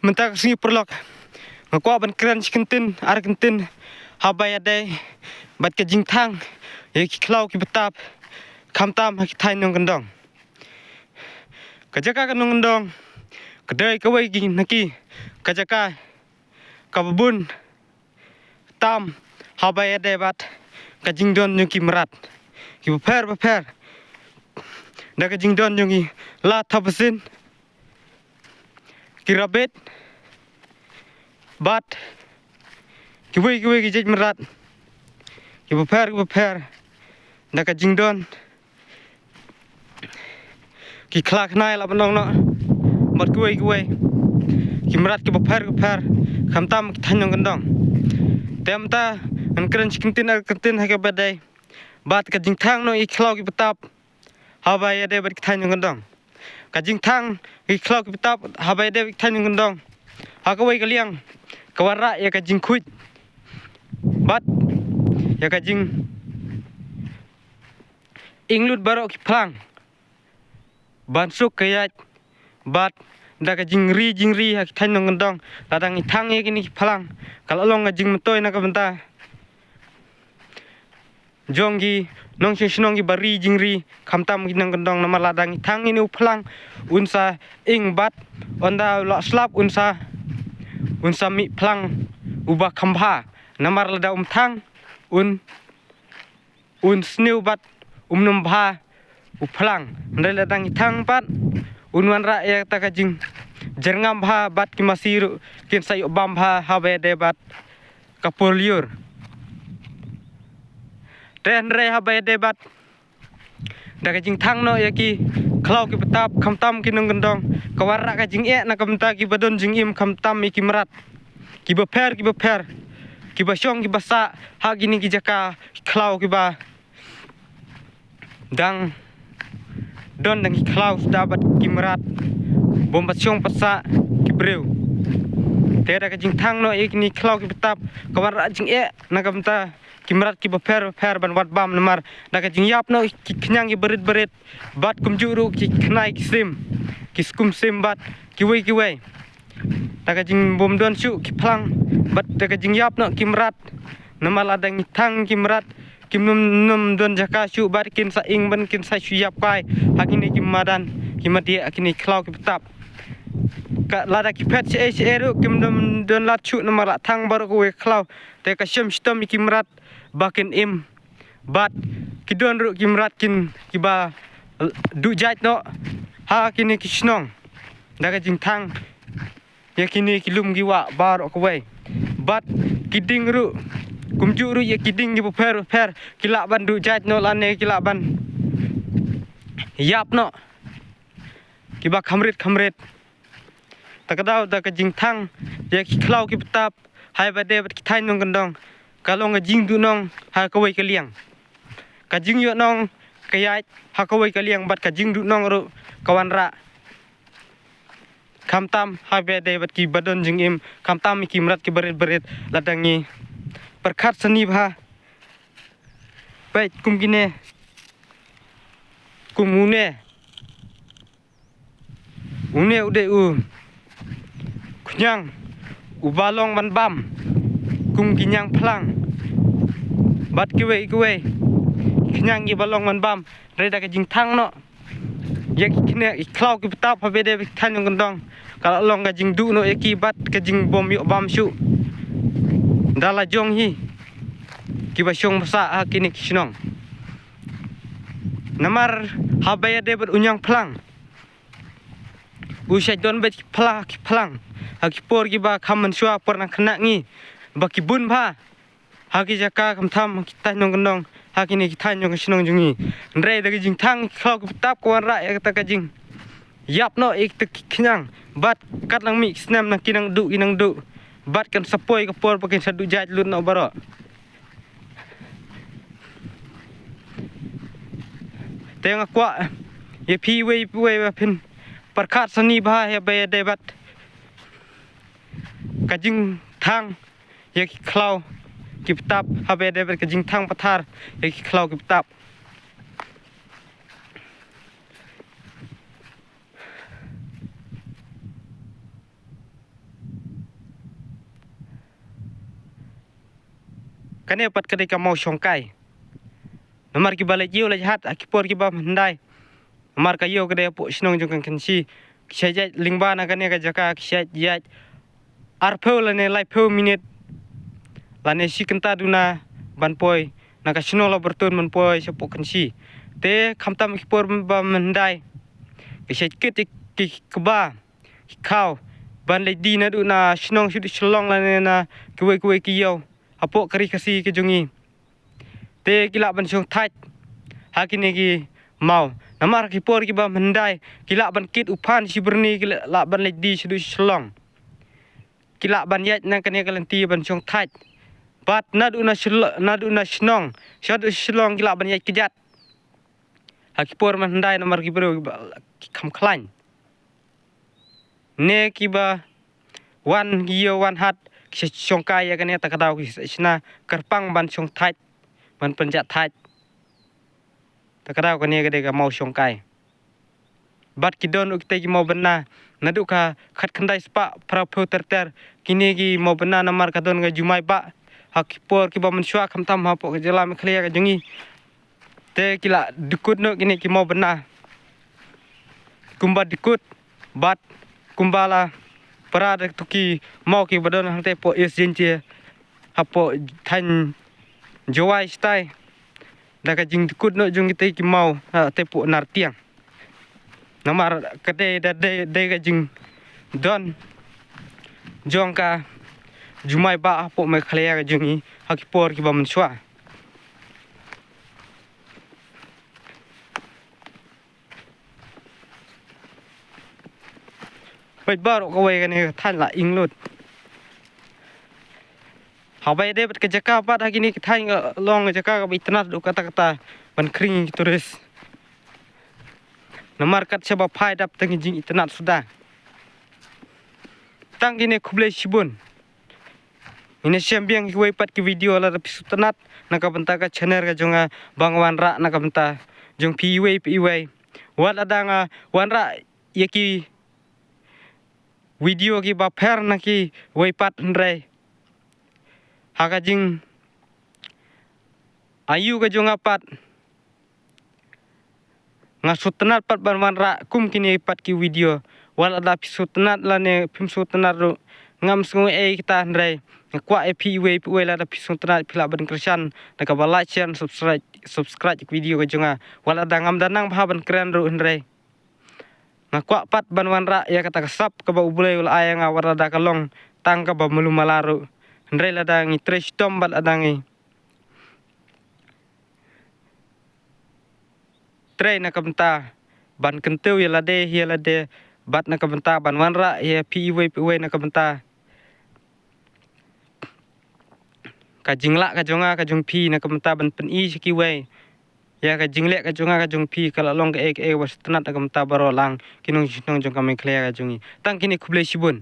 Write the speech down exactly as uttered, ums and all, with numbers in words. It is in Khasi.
Mynta ka sngi paralok, nga kwah ban kren shi kyntien ar kyntien haba ïadei bad ka jingthang ïa ki khlaw ki btap, khamtam ha ki thaiñ nongkyndong. Ka jaka ka nongkyndong ka dei kawei na ki ka jaka kaba bun tam haba ïadei bad ka jingdon jong ki mrad kiba pher bapher, da ka jingdon jong ki la thabasin, ki rabbit, bad kiwei kiwei ki jait mrad kiba pher kiba pher, da ka jingdon ki khla khnai la ban ong noh, bad kiwei kiwei ki mrad kiba pher kiba pher, khamtam ki thaiñ nongkyndong. Te mynta ngan kren shi kyntien ar kyntien ha kaba ïadei bad ka jingthang noh ïa ki khlaw ki btap haba ïadei bad ki thaiñ nongkyndong. Ka jingthang ïa ki khlaw ki btap haba ïadei bad ki thaiñ nongkyndong, ha kawei ka liang ka wanrah ïa ka jingkhuid bad ïa ka jinging lut baroh ki phlang ban suk ka ïaid, bad da ka jingri jingri ha ki thaiñ nongkyndong. Lada ngi thang ïa kine ki phlang, ka la long ka jingmyntoi na ka bynta jong ki nongshong shnong kiba ri jingri, khamtam ki nongkyndong. Namar lada ngi thang ïa une u phlang, un sa ing, bad ynda u la slap un sa, un sa mih phlang uba kham bha. Namar lada um thang, un un sniew bad um nym bha u phlang. Hynrei lada ngi thang pat, un wanrah ïa kata ka jingjyrngam bha, bad ki masi ruh kin sa ïoh bam bha haba ïadei bad ka por lyiur. Te hynrei haba ïadei bad da ka jingthang noh ïa ki khlaw ki btap, khamtam ki nongkyndong, ka wanrah ka jingeh na ka bynta kiba don jingim, khamtam ïa ki mrad kiba pher kiba pher, kiba shong kiba sah ha kine ki jaka khlaw kiba dang don da ki khlaw suda bad ki mrad bym pat shong pat sah ki briew. Te da ka jingthang noh ïa kine ki khlaw ki btap, ka wanrah jingeh na ka bynta ki mrad kiba pher bapher ban wad bam. Namar da ka jingïap noh ki khñiang kiba rit ba rit, bad kumjuh ruh ki khnai ki sim, ki skum sim bad kiwei kiwei, da ka jingbym don shuh ki phlang, bad da ka jingïap noh ki mrad. Namar lada ngi thang ki mrad, kim nym, nym don jaka shuh, bad kin sa ing, bad kin sa shu ïap kai ha kine ki madan, ki madiah, ha kine ki khlaw ki btap. Ka lada ki phet shaei shaei ruh, kim nym don lad shuh, namar la thang baroh kawei ka khlaw. Te ka shem shitom ïa ki mrad ba kin im, bad ki don ruh ki mrad kin, kiba duh jait noh ha kine ki shnong da ka jingthang ïa kine ki lum ki wah baroh kawei. Bad ki dieng ruh, kumjuh ruh ïa ki dieng kiba pher bapher, ki lah ban duh jait noh lane ki lah ban ïap noh kiba kham rit kham rit. Ta ka daw da ka jingthang ïa ki khlaw ki btap haba ïadei bad ki thaiñ nongkyndong, ka long ka jingduhnong ha kawei ka liang, ka jingïohnong ka ïaid ha kawei ka liang, bad ka jingduhnong ruh ka wanrah, khamtam haba ïadei bad kiba don jingim, khamtam ïa ki mrad kiba rit ba rit. Lada ngi pyrkhat sani bha, peit kum kine, kum une, une u dei u khñiang uba long ban bam, kum ki ñiang phlang bad kiwei kiwei ki khñiang kiba long ban bam. Hynrei da ka jingthang noh ïa ki khñiang, ki khlaw ki btap haba ïadei bad ki thaiñ nongkyndong, ka la long ka jingduh noh ïa ki bad ka jingbym ïoh bam shuh da la jong hi kiba shong ba sah ha kine ki shnong. Namar haba ïadei bad u ñiang phlang, u shait don beit ki phla-, ki phlang ha ki por kiba kham mynshuwa, por nang khynnah ngi, ba ki bun bha ha ki jaka khamtam ha ki thaiñ nongkyndong, ha kine ki thaiñ jong ka shnong jong ngi. Hynrei da ka jingthang ki khlaw ki btap ka wanrah ïa kata ka jingïap noh ïa kita ki khñiang, bad katba la mih ki snem nang ki nang duh, ki nang duh, bad kan sa poi ka por ba kin sa duh jait lut noh baroh. Te nga kwah ïa phi iwei pa iwei ba phin pyrkhat sani bha haba ïadei bad ka jingthang ïa ki khlaw ki btap, haba ïadei bad ka jingthang pathar ïa ki khlaw ki btap. Kane pat ka dei ka maw shongkai. Namar kiba leit ïew leit hat ha ki por kiba hyndai. Namar ka ïew ka dei hapoh shnong jong ka Kynshi. Ki shait ïaid lyngba na kane ka jaka, ki shait ïaid arphew lane laiphew minit lane shi kynta duna ban poi na ka shnong Lawbyrtun ban poi shapoh Kynshi. Te khamtam ki por ba hyndai, ki shait kit ki kba ki khaw ban leit die naduh na shnong shaduh Shillong lane na kiwei kiwei ki ïew hapoh ka ri Khasi ka jong ngi. Te ki lah ban shong thait ha kine ki maw. Namar ki por kiba hyndai ki lah ban kit u phan shi byrni, ki lah ban leit die shaduh Shillong. Ki lah ban ïaid na kane ka lynti ban shong thait. Bad naduh na Shillo-, naduh na shnong shaduh Shillong ki lah ban ïaid kjat. Ha ki por ba hyndai namar ki briew kiba kham khlaiñ. Ne kiba wan ïew wan hat ki shongkai ïa kane, ta ka daw ki shna kyrpang ban shong thait, ban pynjah thait. Ta ka daw kane ka dei ka maw shongkai. Bad ki don ruh kita ki maw bynna naduh ka khatkhyndai spah phraphew ter ter. Kine ki maw bynna namar ka don ka jumai bah ha ki por kiba mynshuwa, khamtam hapoh ka jylla Meghalaya ka jong ngi. Te ki la dkut noh kine ki maw bynna. Kumba dkut bad kumba la para da tu ki maw kiba don hangte hapoh East Jaintia, hapoh thaiñ Jowai shatai, da ka jingdkut noh jong kite ki maw, ha, te hapoh Nartiang. Namar ka dei da dei, dei ka jingdon jong ka jumai bah hapoh Meghalaya ka jong ngi ha ki por kiba mynshuwa. Peit baroh kawei kane ka thaiñ la ing lut. Haba ïadei bad ka jaka pat ha kine ki thaiñ ka long ka jaka kaba itynnad ruh katta katta ban khring ïa ki tourist. Namar kat shaba phai dap tang ki jingitynnad suda. Tang kine, khublei shibun. Ngin ïa shem biang kiwei pat ki video lada phi sngewtynnad na ka bynta ka channel ka jong nga, ban wanrah na ka bynta jong phi iwei pa iwei. Wat lada nga wanrah ïa ki video kiba pher na kiwei pat, hynrei ha ka jingaiu ka jong nga pat, nga sngewtynnad pat ban wanrah kum kine pat ki video. Wat lada phi sngewtynnad lane phim sngewtynnad ruh, ngam sngew ei kita, hynrei nga kwah ïa phi iwei pa iwei, lada phi sngewtynnad phi lah ban kyrshan da kaba like, share, subscribe, subscribe ïa ki video ka jong nga. Wat lada ngam da nang bha ban kren ruh, hynrei nga kwah pat ban wanrah ïa kata ka sap kaba U Blei u la ai ïa nga, wat lada ka long tang kaba malu mala ruh. Hynrei lada ngi trei shitom bad lada ngi trei na ka bynta ban kyntiew ïa lade ïa lade, bad na ka bynta ban wanrah ïa phi iwei pa iwei, na ka bynta ka jinglah ka jong nga ka jong phi, na ka bynta ban pyni sha kiwei ïa ka jingleh ka jong nga ka jong phi, ka la long kaei kaei ba sngewtynnad na ka bynta baroh lang ki nongshong shnong jong ka Meghalaya ka jong ngi. Tang kine, khublei shibun.